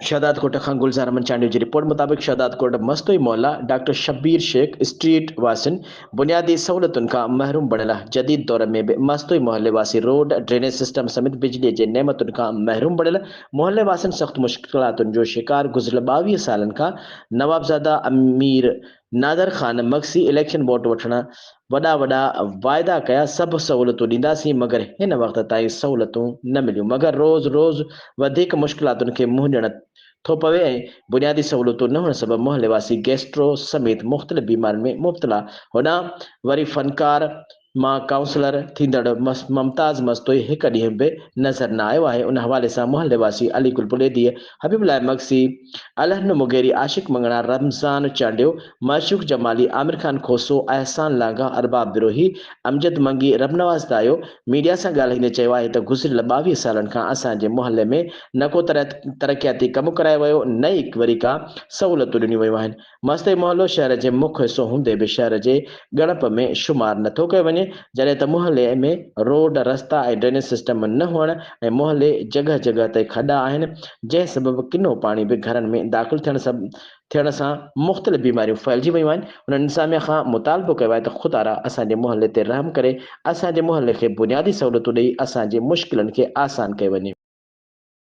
شهدادڪوٽ کان گلزار احمد چانڊيو جي رپورٽ مطابق شهدادڪوٽ مستوئي محلا ڊاڪٽر شبير شيخ اسٽريٽ واسين بنيادي سهولتن کان محروم بڻيل جديد دور ۾ به مستوئي محلي واسي روڊ ڊرينيج سسٽم سميت بجلي جي نعمتن کان محروم بڻيل محلي واسين سخت مشڪلاتن جو شڪار گذريل 22 سالن کان نوابزاده امير نادر خان مگسي اليڪشن ووٽ وٺڻ وڏا وڏا واعدا ڪيا سڀ سهولتون ڏينداسين مگر هن وقت تائين سهولتون نه مليون مگر روز روز وڌيڪ مشڪلاتن کي منهن ڏيڻ ٿو پوي ۽ بنيادي سهولتون نه هئڻ سبب محلي واسي گيسٽرو سميت مختلف بيمارين ۾ مبتلا هوڏانهن وري فنڪار مان ڪائونسلر ٿيندڙ ممتاز مستوئي هڪ ڏينهن به نظر نه آيو آهي، ان حوالي سان محلي واسي علي گل بليديء، حبيب الله مگسي، الهڏنو مغيري، عاشق مڱڻا، رمضان چانڊيو، معشوق جمالي، عامر خان کوسو، احسان لانگاهه، ارباب بروهي، امجد منگي، ربنواز دايو ميڊيا سان ڳالهائيندي چيو آهي ته گذريل 22 سالن کان اسان جي محلي ۾ نه ڪو ترقياتي ڪم ڪرايو ويو نه ئي وري ڪا سهولتون ڏنيون ويون آهن، مستي محلو شهر جي مک حصو هوندي به شهر جي ڳڻپ ۾ شمار نه ٿو ڪيو وڃي، جڏهن ته محلي ۾ روڊ، رستا ۽ ڊرينيج سسٽم نه هئڻ ۽ محلي جڳهه جڳهه تي کڏا آهن، جنهن سبب ڪنو پاڻي به گهرن ۾ داخل ٿيڻ ٿيڻ سان مختلف بيماريون ڦهلجي ويون آهن، هنن انتظاميا کان مطالبو ڪيو آهي ته خدارا اسان جي محلي تي رحم ڪري اسان جي محلي کي بنيادي سهولتون ڏئي اسان جي مشڪلن کي آسان ڪيو وڃي.